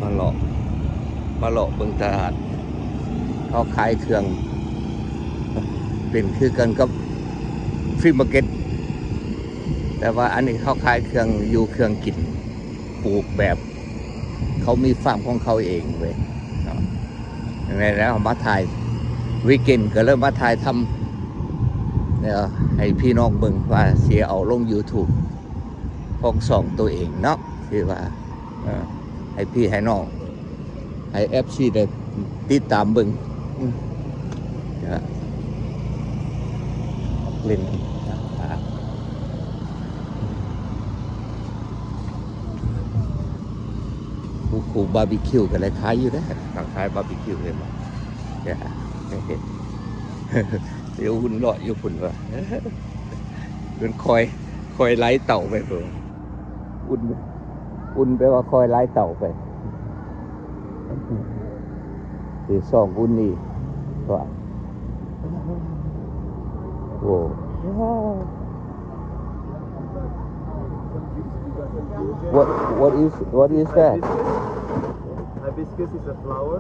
ມາເລາະ ມາເລາະເບິ່ງຕະຫຼາດ. ເຂົາຂາຍເຄື່ອງ ເປັນຄືກັນກັບຟຣີມາເກັດ ແຕ່ວ່າອັນນີ້ເຂົາຂາຍເຄື່ອງຢູ່ເຄື່ອງກິນ ປູກແບບ ເຂົາມີຟາມຂອງເຂົາເອງເວີຍເນາະ. ຈັ່ງໃດແລ້ວມາຖ່າຍ ວີກເອັນກໍເລີຍມາຖ່າຍທຳ ໃຫ້ພີ່ນ້ອງເບິ່ງວ່າຊິເອົາລົງຢູທູບຂອງຊ່ອງໂຕເອງເນາະ ຄືວ່າ ເອີ ໃຫ້ພີ່ໃຫ້ນ້ອງ ໃຫ້ເອັຟຊີໄດ້ຕິດຕາມເບິ່ງ ອືມ ເອີ ເຫຼັ້ນ ອ່າ ຄູບາບີຄິວກໍໄດ້ຂາຍຢູ່ເດ້ ຂາຍບາບີຄິວເຫັນບໍ່ ເອີ ດຽວອຸ່ນເລາະຢູ່ພຸ້ນວ່າ ເປັນຄອຍ ຄອຍໄຫຼເຕົາໄປພຸ້ນ ອຸ່ນ ອຸ່ນແປວ່າຄອຍໄຫຼເຕົາໄປ ຊິຊອງອຸ່ນນີ້ວ່າ ໂອ້ What, what is, what is that? Hibiscus is a flower,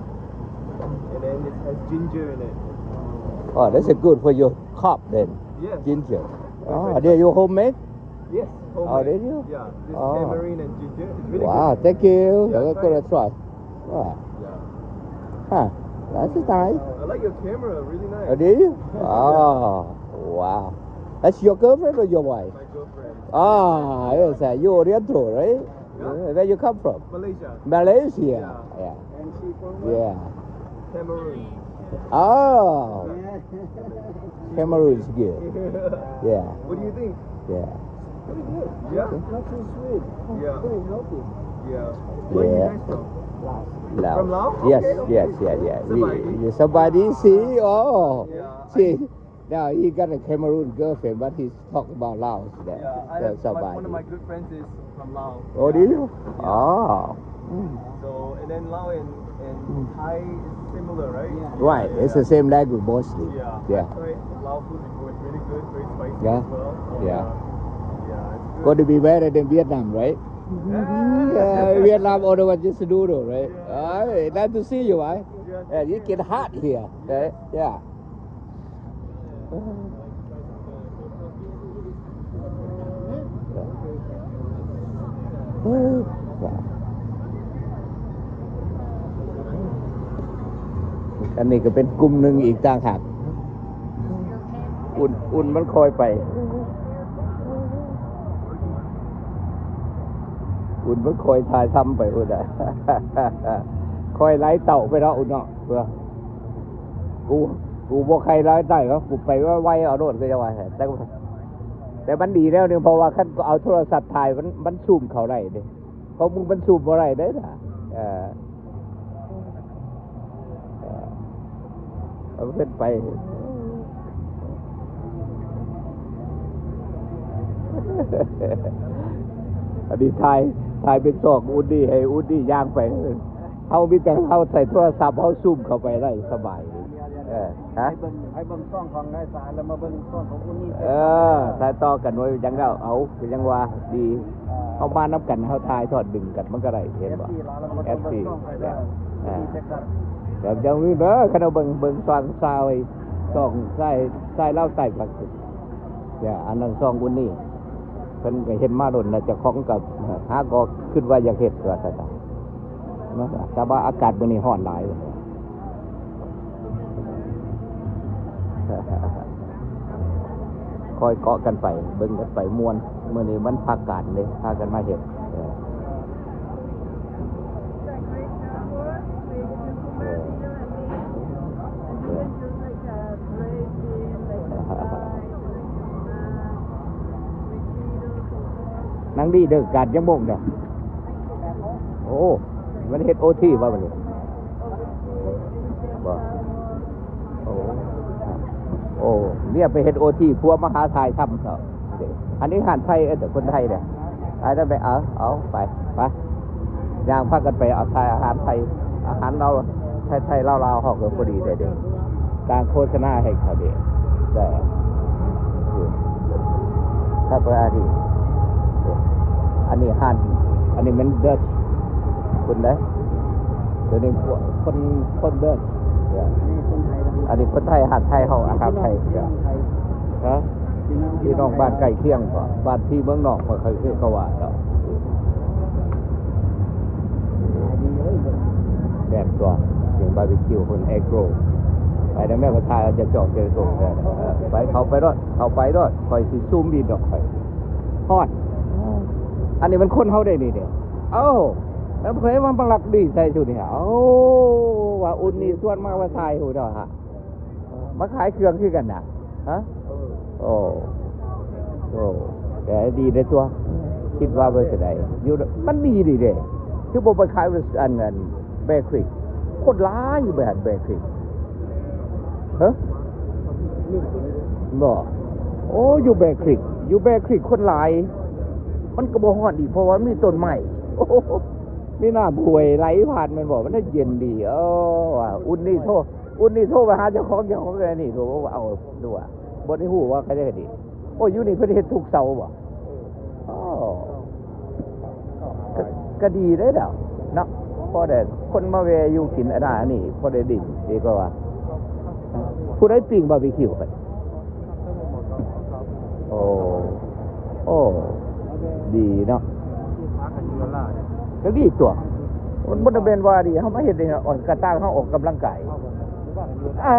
and then it has ginger in it. Oh, that's a good for your cough then. Yes. Ginger. Oh, perfect. They you homemade? Yes, oh, homemade. Did you? Yeah, this, oh, tamarind and ginger. It's really good. Wow, thank you. Yeah, I'm gonna try. Wow. Yeah. Huh. That's nice. I like your camera, really nice. Oh, did you? Yeah. Oh, wow. That's your girlfriend or your wife? My girlfriend. Ah, yes, uh, you Oriental, right? Yeah. Uh, where you come from? Malaysia. Malaysia. Yeah. Yeah. And she from where? Yeah. Cameroon. Oh. Yeah. Cameroon is good. Yeah. What do you think? Yeah. Pretty good. Yeah. Not too sweet. Yeah. Pretty healthy. Yeah. Where are you guys from? Laos. Laos. From Laos? Yes, okay, okay. Yes, yeah, yeah. ສະບາຍດີ ສະບາຍດີ oh. Yeah. See, now he got a Cameroon girlfriend, but he's talk about Laos there. Yeah, I have, so, my, one of my good friends is from Laos. Oh, do you? Yeah. Oh. Mm. So, and then Lao and, and, mm, Thai is similar, right? Yeah. Right, it's the same language mostly. Yeah. Yeah. I tried Lao food before. It's really good, very spicy as well. Yeah. So, yeah. Yeah, it's good. Gonna be better than Vietnam, right? Yeah. Yeah, Vietnam, all the one just noodle, right? Yeah. All right, nice to see you, right? Yeah, you get hot here, right? Yeah. ອັນນີ້ກໍເປັນກຸ່ມໜຶ່ງອີກຕ່າງຫາກ ອຸ່ນ ອຸ່ນມັນຄອຍໄປ ອຸ່ນມັນຄອຍຖ່າຍທຳໄປພຸ້ນນະ ຄອຍໄຫຼເຕົາໄປເນາະ ອຸ່ນເນາະ ເພື່ອ ກູ ກູບໍ່ໃຄ່ໄລ່ໄດ້ເນາະ ກູໄປໄວໆເອົາໂລດ ກໍຈະວ່າ ແຕ່ ແຕ່ມັນດີແນວໜຶ່ງ ເພາະວ່າຄັນເອົາໂທລະສັບຖ່າຍ ມັນ ມັນຊູມເຂົ້າໄດ້ເດ້ ຂອງມຶງມັນຊູມບໍ່ໄດ້ເດ້ນະ ເອີ ເອີ ເອົາຂຶ້ນໄປ ອັນນີ້ຖ່າຍ ຖ່າຍເປັນຊອກອຸ່ນນີ້ ໃຫ້ອຸ່ນນີ້ຍ່າງໄປ ເຮົາມີແຕ່ເຮົາໃຊ້ໂທລະສັບ ເຮົາຊູມເຂົ້າໄປໄດ້ສະບາຍ. ເອີ ຮະ ໃຫ້ເບິ່ງ ໃຫ້ເບິ່ງຊ່ອງຂອງນາຍສານ ແລ້ວມາເບິ່ງຊ່ອງຂອງອຸ່ນນີ້ ເອີ ຖ່າຍຕໍ່ກັນໄວ້ ຍັງແລ້ວ ເອົາ ກໍຍັງວ່າດີ ເຮົາມານຳກັນ ເຮົາຖ່າຍທອດດຶງກັນ ມັນກໍໄດ້ ເຫັນບໍ່ ເອັຟຊີ ເອີ ແລ້ວຍັງມີເດີ ຄັນເຮົາເບິ່ງ ເບິ່ງຊ່ອງຊາຍ ຊ່ອງຊາຍ ຊາຍລາວໃຕ້ ເອີ ອັນນັ້ນຊ່ອງອຸ່ນນີ້ ເພິ່ນກໍເຮັດມາດົນແລ້ວ ເຈົ້າຂອງກໍຫາກໍຄິດວ່າຢາກເຮັດວ່າຊັ້ນ ເນາະ ແຕ່ວ່າອາກາດມື້ນີ້ຮ້ອນຫຼາຍ ຄ່ອຍເກາະກັນໄປ ເບິ່ງກັນໄປມ່ວນ ມື້ນີ້ວັນພັກການເດ້ ພາກັນມາເຮັດ ເອີ ເອີ ເອີ. ນັ່ງດີເດີ ກາດຍັງໂມງເດີ ໂອ້ ມັນເຮັດໂອທີບໍ່ບັດນີ້ ບໍ່ ໂອ້ ໂອ້ ເມຍໄປເຮັດໂອທີ ຜົວມາຫາຖ່າຍທຳເນາະ ອັນນີ້ຮ້ານໄທ ເອີ ແຕ່ຄົນໄທເດ້ ໄປໄດ້ໄປ ເອົາ ເອົາ ໄປ ໄປ ຍ່າງພາກັນໄປເອົາຖ່າຍອາຫານໄທ ອາຫານລາວ ໄທໆ ລາວໆ ເຮົາກໍພໍດີໄດ້ເດ້ ສ້າງໂຄສະນາໃຫ້ເຂົາເດ້ ໄດ້ ຄັບ ອັນນີ້ ອັນນີ້ຮ້ານ ອັນນີ້ແມ່ນເດີດ ພຸ້ນເດ້ ຕົວນີ້ຄົນ ຄົນເບິ່ງ ອັນນີ້ຄົນໄທ ອັນນີ້ຄົນໄທ ຮັກໄທເຮົາ ຮັກໄທ ຮະ ພີ່ນ້ອງບ້ານໃກ້ຄຽງ ບ້ານພີ່ເມືອງນ້ອງ ຂ້ອຍເຄີຍກໍວ່າດອກ ແຊບຕົວະ ກິນບາບີຄິວຄົນແອໂກຣ ໄປນຳແມ່ ພາສາຈະຈອກຈະໂກຣ ໄປ ເຂົ້າໄປໂລດ ເຂົ້າໄປໂລດ ຂ້ອຍຊິຊູມບິນດອກ ຂ້ອຍ ຮອດ ອັນນີ້ມັນຄົນເຮົາໄດ໋ນີ້ເດ້ ເອົ້າ ແລ້ວໃຜວ່າມັນລັກດີໃສ່ຊຸນີ້ ເອົ້າ ວ່າອຸ່ນນີ້ຊວນມາວ່າຖ່າຍຮູບເດ້ອ ມາຂາຍເຄື່ອງຄືກັນນະ ຮະ ໂອ້ ໂອ້ ແຕ່ດີເດ້ຕົວະ ຄິດວ່າເບິ່ງຊິໄດ້ຢູ່ ມັນດີດີເດ້ ຄືບໍ່ໄປຂາຍອັນ ອັນ ແບຄຣິກ ຄົນຫຼາຍຢູ່ແບ ແບຄຣິກ ຮະ ບໍ່ ໂອ້ ຢູ່ແບຄຣິກ ຢູ່ແບຄຣິກຄົນຫຼາຍ ມັນກໍບໍ່ຮ້ອນອີກ ເພາະວ່າມັນມີຕົ້ນໄມ້ ໂອ້ໂຫ ມີນ້ຳຫ້ວຍໄຫຼຜ່ານແມ່ນບໍ່ ມັນເຢັນດີ ເອີ ອຸ່ນນີ້ໂທ ອຸ່ນນີ້ໂທໄປຫາເຈົ້າຂອງ ເຈົ້າຂອງອັນນີ້ໂທ ເອົາ ດູວ່າ ບໍ່ໄດ້ຮູ້ວ່າເຂົາເຮັດດີ ໂອ້ ຢູ່ນີ້ເພິ່ນເຮັດທຸກເສົາບໍ່? ອໍ ກໍ ກໍດີເດ້ດອກເນາະ ພໍໄດ້ຄົນມາແວ່ຢູ່ກິນອັນນັ້ນອັນນີ້ ພໍໄດ້ດິ້ນ ດີກວ່າວ່າ ຜູ້ໃດປີ້ງບາບີຄິວໄປ? ໂອ້ ໂອ້ ດີເນາະ ກໍດີຕົວະ ມັນບໍ່ໄດ້ແມ່ນວ່າດີ ເຮົາມາເຮັດໃຫ້ອອກກະຕ່າງ ເຮົາອອກກຳລັງກາຍ ອ່າ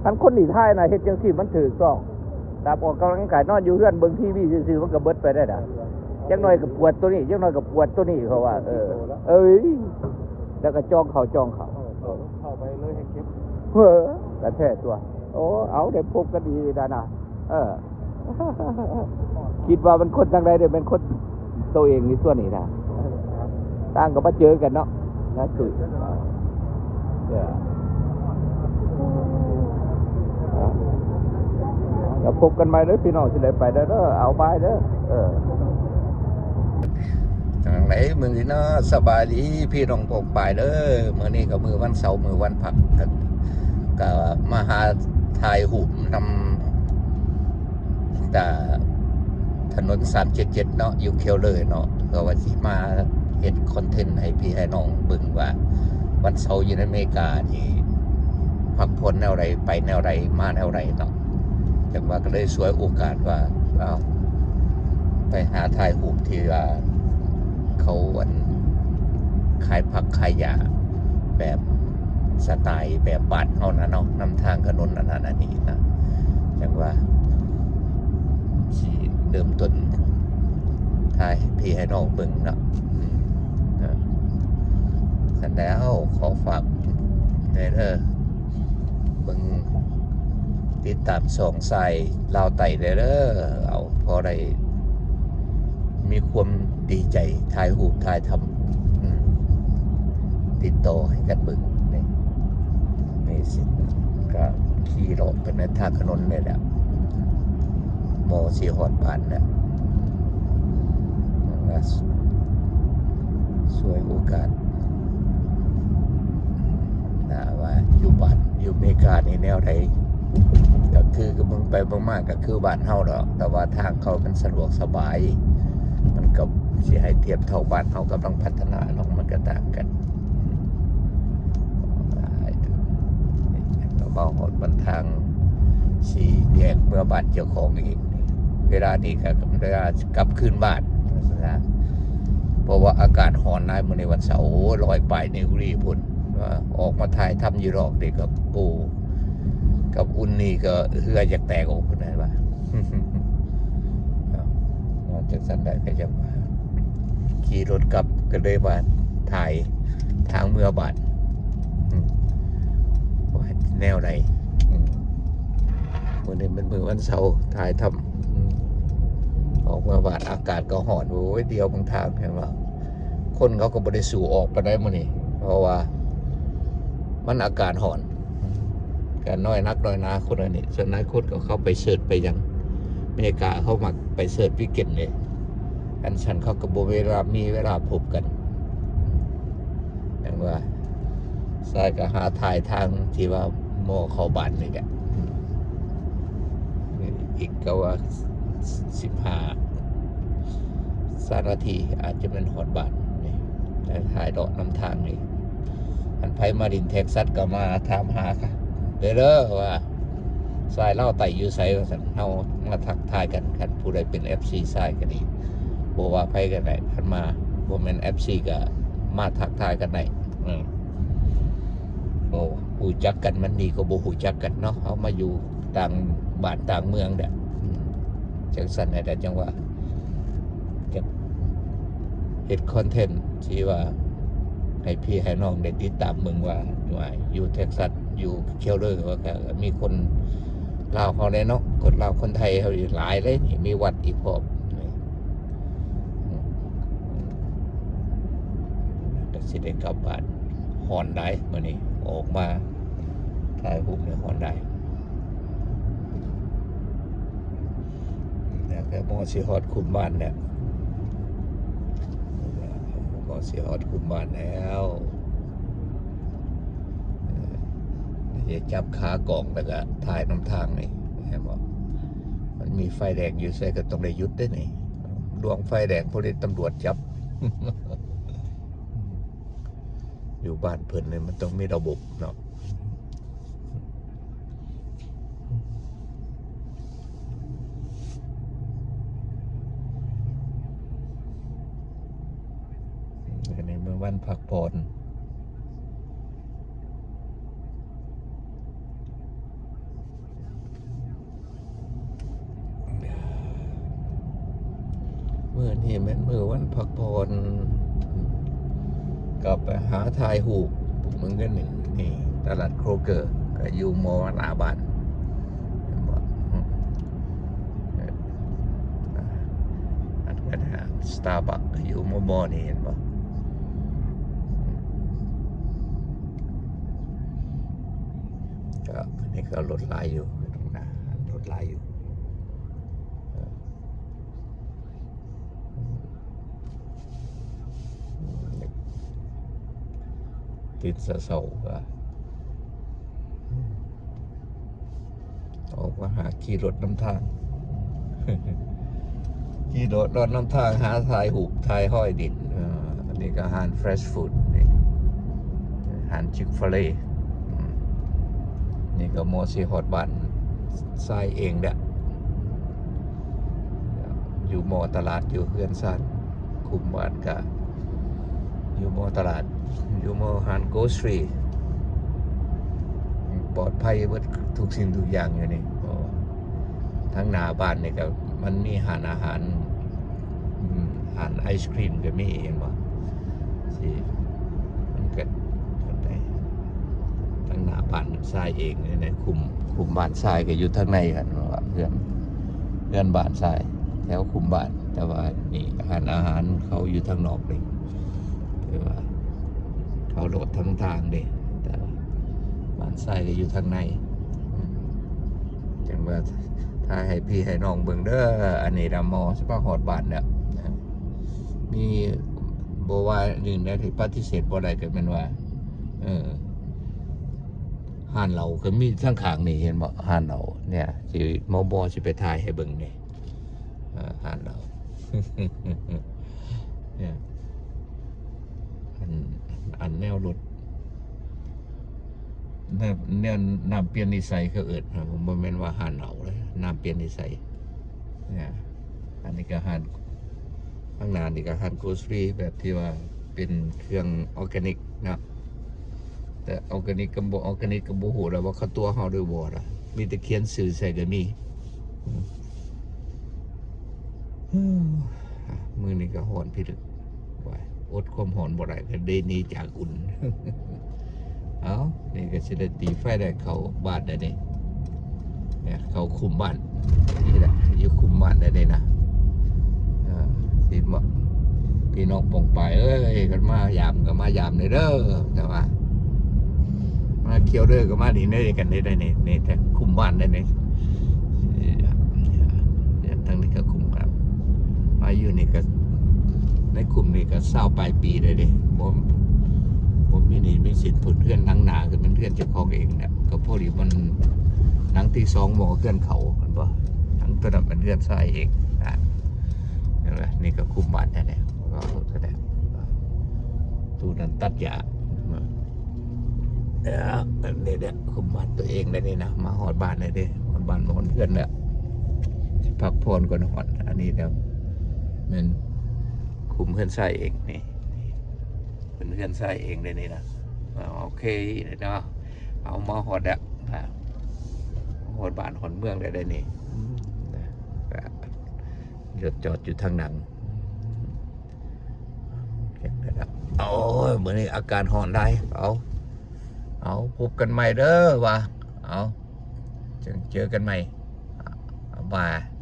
ຄັນຄົນທີ່ຖ່າຍນະ ເຮັດຈັ່ງຊີ້ມັນຖືກຕ້ອງ ຕາມອອກກຳລັງກາຍ ນອນຢູ່ເຮືອນເບິ່ງທີວີຊື່ໆ ມັນກໍເບິດໄປໄດ້ດາ ຈັກໜ່ອຍກໍປວດໂຕນີ້ ຈັກໜ່ອຍກໍປວດໂຕນີ້ ເຂົາວ່າ ເອີ ເອີຍ ແລ້ວກໍຈ່ອງເຂົ້າ ຈ່ອງເຂົ້າ ເອີ ກໍແທ້ຕົວະ ໂອ້ ເອົາ ໄດ້ພົບກັນດີດານະ ເອີ ຄິດວ່າມັນຄົນທາງໃດເດ້ ແມ່ນຄົນໂຕເອງຢູ່ຕົວະນີ້ນະ ຕ່າງກໍມາເຈີກັນເນາະ ນະ ເອີ ກໍພົບກັນໃໝ່ເດີພີ່ນ້ອງ ຊິໄດ້ໄປແລ້ວເດີ ເອົາບາຍເດີ ເອີ ຈັ່ງໃດມື້ນີ້ເນາະ ສະບາຍດີພີ່ນ້ອງປ້ອງປາຍເດີ ມື້ນີ້ກໍມື້ວັນເສົາ ມື້ວັນພັກ ກໍ ກໍມາຫາຖ່າຍຮູບນຳ ຕາ ຖະໜົນສາມເຈັດເຈັດເນາະ ຢູ່ເຂວເລີເນາະ ກໍວ່າຊິມາເຮັດຄອນເທັນໃຫ້ພີ່ໃຫ້ນ້ອງເບິ່ງວ່າ ວັນເສົາຢູ່ໃນອາເມລິການີ້ ພັກຜ່ອນແນວໃດ ໄປແນວໃດ ມາແນວໃດເນາະ ຈັ່ງວ່າກໍເລີຍສວຍໂອກາດວ່າ ອ້າວ ໄປຫາຖ່າຍຮູບທີ່ວ່າ ເຂົາ ອັນ ຂາຍຜັກຂາຍຫຍ້າ ແບບສະໄຕແບບບ້ານເຮົານະເນາະ ນຳທາງຖະໜົນອັນນັ້ນອັນນີ້ນະ ຈັ່ງວ່າຊິເລີ່ມຕົ້ນຖ່າຍໃຫ້ພີ່ໃຫ້ນ້ອງເບິ່ງເນາະ ອືມ ເອີ ຊັ້ນແລ້ວ ຂໍຝາກແດ່ເດີ ເບິ່ງ ຕິດຕາມຊ່ອງຊາຍລາວໃຕ້ແດ່ເດີ ເອົາ ພໍໄດ້ມີຄວາມດີໃຈ ຖ່າຍຮູບຖ່າຍທຳ ອືມ ຕິດຕໍ່ໃຫ້ກັນເບິ່ງ ນີ້ ນີ້ຊິ ກະຂີ່ເລາະໄປໃນທາງຖະໜົນນີ້ແຫຼະ ໝໍຊິຮອດບ້ານແລ້ວ ສວຍໂອກາດ ນະວ່າຢູ່ບ້ານ ຢູ່ເມການີ້ແນວໃດ ກໍຄືເບິ່ງໄປເບິ່ງມາກໍຄືບ້ານເຮົາດອກ ແຕ່ວ່າທາງເຂົາມັນສະດວກສະບາຍ ມັນກໍຊິໃຫ້ທຽບເທົ່າບ້ານເຮົາກຳລັງພັດທະນາເນາະ ມັນກໍຕ່າງກັນ ກໍມາຮອດບັນທາງສີ່ແຍກເມືອບ້ານເຈົ້າຂອງອີກ ເວລານີ້ກໍເວລາ ກັບຄືນບ້ານ ເພາະວ່າອາກາດຮ້ອນຫຼາຍ ມື້ນີ້ວັນເສົາ ໂອ້ຍ ຮ້ອຍປາຍດີກຣີພຸ້ນ ອອກມາຖ່າຍທຳຢູ່ນອກນີ້ກໍ ໂອ້ ກັບອຸ່ນນີ້ກໍເຫື່ອຢາກແຕກອອກພຸ້ນນະວ່າ ຈັ່ງຊັ້ນໄດ້ກໍຈັ່ງວ່າ ຂີ່ລົດກັບກໍເລີຍວ່າຖ່າຍທາງເມືອບ້ານ ອືມ ວ່າແນວໃດ ອືມ ມື້ນີ້ເປັນມື້ວັນເສົາ ຖ່າຍທຳ ອືມ ອອກມາບ້ານອາກາດກໍຮ້ອນ ໂອ້ຍ ດຽວເບິ່ງທາງ ເຫັນບໍ່ ຄົນເຂົາກໍບໍ່ໄດ້ສູ້ອອກປານໃດມື້ນີ້ ເພາະວ່າມັນອາກາດຮ້ອນ ກໍນ້ອຍນັກນ້ອຍໜາຄົນອັນນີ້ ສ່ວນຫຼາຍຄົນກໍເຂົ້າໄປເສີດໄປຫຍັງ ເມກາເຂົາມັກໄປເສີດວີກເກັນເດ້ ອັນຊັ້ນເຂົາກໍບໍ່ເວລາ ມີເວລາພົບກັນ ຈັ່ງວ່າ ຊາຍກໍຫາຖ່າຍທາງທີ່ວ່າໝໍເຂົ້າບ້ານນີ້ແຫຼະ ອີກກໍວ່າສິບຫ້າ ຊາວນາທີ ອາດຈະແມ່ນຮອດບ້ານນີ້ ແຕ່ຖ່າຍເລາະນຳທາງນີ້ ຄັນໃຜມາຫຼິ້ນເທັກຊັສກໍມາຖາມຫາເດີ ເດີວ່າຊາຍລາວໃຕ້ຢູ່ໃສວ່າຊັ້ນ. ເຮົາມາທັກທາຍກັນ ຄັນຜູ້ໃດເປັນເອັຟຊີຊາຍກໍດີ ບໍ່ວ່າໃຜກໍໄດ້ ຄັນມາບໍ່ແມ່ນເອັຟຊີກໍມາທັກທາຍກັນໄດ້. ເອີ ໂອ້ ຮູ້ຈັກກັນມັນດີກວ່າບໍ່ຮູ້ຈັກກັນເນາະ. ເຮົາມາຢູ່ຕ່າງບ້ານຕ່າງເມືອງແຫຼະ ອືມ ຈັ່ງຊັ້ນແຫຼະ ຈັ່ງວ່າ ຈະເຮັດຄອນເທັນທີ່ວ່າໃຫ້ພີ່ໃຫ້ນ້ອງໄດ້ຕິດຕາມເບິ່ງວ່າ ວ່າຢູ່ເທັກຊັສ ຢູ່ເຄວເດີ ວ່າກໍມີຄົນລາວເຮົາແດ່ເນາະ ຄົນລາວຄົນໄທເຮົາອີກຫຼາຍເດ້ນີ້ ມີວັດອີກພ້ອມ. ກໍຊິໄດ້ກັບບ້ານ ຮ້ອນຫຼາຍມື້ນີ້ ອອກມາຖ່າຍຮູບນີ້ຮ້ອນຫຼາຍ. ແລ້ວກໍພໍຊິຮອດຄຸ້ມບ້ານແລ້ວ ພໍຊິຮອດຄຸ້ມບ້ານແລ້ວ. ເອີ ຈະຈັບຂາກ້ອງ ແລ້ວກໍຖ່າຍນຳທາງນີ້ ເຫັນບໍ່? ມັນມີໄຟແດງຢູ່ໃສກໍຕ້ອງໄດ້ຢຸດເດ້ນີ້. ດວງໄຟແດງ ພໍດີຕຳຫຼວດຈັບ. ຢູ່ບ້ານເພິ່ນນີ້ມັນຕ້ອງມີລະບົບເນາະ. ອັນນີ້ມື້ວັນພັກຜ່ອນ. ມື້ນີ້ແມ່ນມື້ວັນພັກຜ່ອນ ກໍໄປຫາຖ່າຍຮູບມື້ຄືນນີ້. ນີ້ຕະຫຼາດໂຄຣເກີ ກໍຢູ່ມໍ່ໜ້າບ້ານ ເຫັນບໍ່? ອືມ ອັນນັ້ນ Starbucks ກໍຢູ່ມໍ່ໆນີ້ ເຫັນບໍ່? ກໍ ອັນນີ້ກໍລົດຫຼາຍຢູ່ ລົດຫຼາຍຢູ່. ຕື່ນເຊົ້າໆ ກໍອອກມາຫາຂີ່ລົດນຳທາງ ຂີ່ລົດ ລົດນຳທາງ ຫາຖ່າຍຮູບ ຖ່າຍຮອຍດິນ. ເອີ ອັນນີ້ກໍຮ້ານ Fresh Food ນີ້ ຮ້ານ Chick-fil-A. ອືມ ນີ້ກໍມໍ່ຊິຮອດບ້ານຊາຍເອງແຫຼະ ຢູ່ມໍ່ຕະຫຼາດ ຢູ່ເຮືອນຊານ ຄຸ້ມບ້ານກະຢູ່ມໍ່ຕະຫຼາດ ຢູ່ມໍ່ຮ້ານ Grocery ປອດໄພເບິດທຸກສິ່ງທຸກຢ່າງຢູ່ນີ້. ເພາະວ່າທາງໜ້າບ້ານນີ້ກໍມັນມີຮ້ານອາຫານ ອືມ ຮ້ານໄອສະຄຣີມກໍມີ ເຫັນບໍ່? ຊິ ມັນກໍ ທາງໜ້າບ້ານຊາຍເອງນີ້ນະ ຄຸ້ມ ຄຸ້ມບ້ານຊາຍກໍຢູ່ທາງໃນຫັ້ນ ເພາະວ່າເຮືອນ ເຮືອນບ້ານຊາຍແຖວຄຸ້ມບ້ານ. ແຕ່ວ່ານີ້ຮ້ານອາຫານເຂົາຢູ່ທາງນອກເດ້ ແຕ່ວ່າເຂົາໂລດທາງທາງເດ້ ແຕ່ວ່າບ້ານຊາຍກໍຢູ່ທາງໃນ. ຈັ່ງວ່າ ຖ່າຍໃຫ້ພີ່ໃຫ້ນ້ອງເບິ່ງເດີ. ອັນນີ້ລະມໍ່ຊິມາຮອດບ້ານແລ້ວ ມີ ບໍ່ວ່າໜຶ່ງໃດທີ່ປະຕິເສດບໍ່ໄດ້ກໍແມ່ນວ່າ ເອີ ຮ້ານເຫຼົ້າກໍມີທາງຂ້າງນີ້ ເຫັນບໍ່? ຮ້ານເຫຼົ້າເນຍ ຊິມໍ່ໆຊິໄປຖ່າຍໃຫ້ເບິ່ງນີ້ ເອີ ຮ້ານເຫຼົ້າເນຍ ອັນ ອັນແນວລົດ ແນວ ແນວນ້ຳປ່ຽນນິໄສເຂົາເອີ້ນ ບໍ່ແມ່ນວ່າຮ້ານເຫຼົ້າເດ້ ນ້ຳປ່ຽນນິໄສ. ອາ ອັນນີ້ກໍຮ້ານ ຂ້າງໜ້ານີ້ກໍຮ້ານໂກສຣີ ແບບທີ່ວ່າເປັນເຄື່ອງອໍແກນິກເນາະ ແຕ່ອໍແກນິກກັບບໍ່ອໍແກນິກກໍບໍ່ຮູ້ແລ້ວວ່າເຂົາຕົວະເຮົາຫຼືບໍ່ລະ ມີແຕ່ຂຽນຊື່ໃສ່ກໍມີ. ອືມ ມື້ນີ້ກໍຮ້ອນພິລຶກ ໂອ້ຍ ອົດຄວາມຮ້ອນບໍ່ໄດ້ ກໍໄດ້ໜີຈາກອຸ່ນ. ເອົ້າ ນີ້ກໍຊິໄດ້ຕີໄຟໄດ້ເຂົ້າບ້ານແລ້ວນີ້ ເນຍ ເຂົ້າຄຸ້ມບ້ານ ນີ້ແຫຼະ ຢູ່ຄຸ້ມບ້ານແລ້ວນີ້ນະ. ເອີ ຊິມາ ພີ່ນ້ອງປ້ອງປາຍເອີຍ ຄັນມາຢາມກໍມາຢາມແດ່ເດີ ແຕ່ວ່າມາຄຽວເດີກໍມານີ້ ນີ້ກັນໄດ້ ນີ້ ນີ້ແທ້ຄຸ້ມບ້ານໄດ້ນີ້. ທາງນີ້ກໍຄຸ້ມກັນ ມາຢູ່ນີ້ກໍ ໃນຄຸ້ມນີ້ກໍຊາວປາຍປີແລ້ວເດ້ ບໍ່ ບໍ່ມີໜີ້ມີສິນ. ເພິ່ນເຮືອນຫຼັງໜ້າກໍແມ່ນເຮືອນເຈົ້າຂອງເອງແຫຼະ ກໍພໍດີມັນຫຼັງທີສອງໝໍ້ເຮືອນເຂົາ ແມ່ນບໍ່? ຫຼັງໂຕນັ້ນແມ່ນເຮືອນຊາຍເອງ. ອາ ເຫັນບໍ່? ນີ້ກໍຄຸ້ມບ້ານແທ້ໆ ເວົ້າໂລດກໍໄດ້ ຕູ້ນັ້ນຕັດຫຍ້າ. ອັນນີ້ແຫຼະ ຄຸມບ້ານຕົວເອງແລ້ວນີ້ນະ ມາຮອດບ້ານແລ້ວເດ້ ຮອດບ້ານຮອດເຮືອນແລ້ວ ຊິພັກຜ່ອນກ່ອນຮອດ ອັນນີ້ແລ້ວ ແມ່ນຄຸມເຮືອນຊາຍເອງນີ້ ເປັນເຮືອນຊາຍເອງເດ້ນີ້ນະ ໂອເຄເນາະ ເອົາ ມາຮອດແລ້ວ ຮອດບ້ານຮອດເມືອງແລ້ວເດ້ນີ້ ອືມ ລົດຈອດຢູ່ທາງຫຼັງ ໂອ້ຍ ມື້ນີ້ອາກາດຮ້ອນຫຼາຍ ເອົາ ເອົາ ພົບກັນໃໝ່ເດີວ່າ ເອົາ ຈັ່ງເຈີກັນໃໝ່ ບາຍ.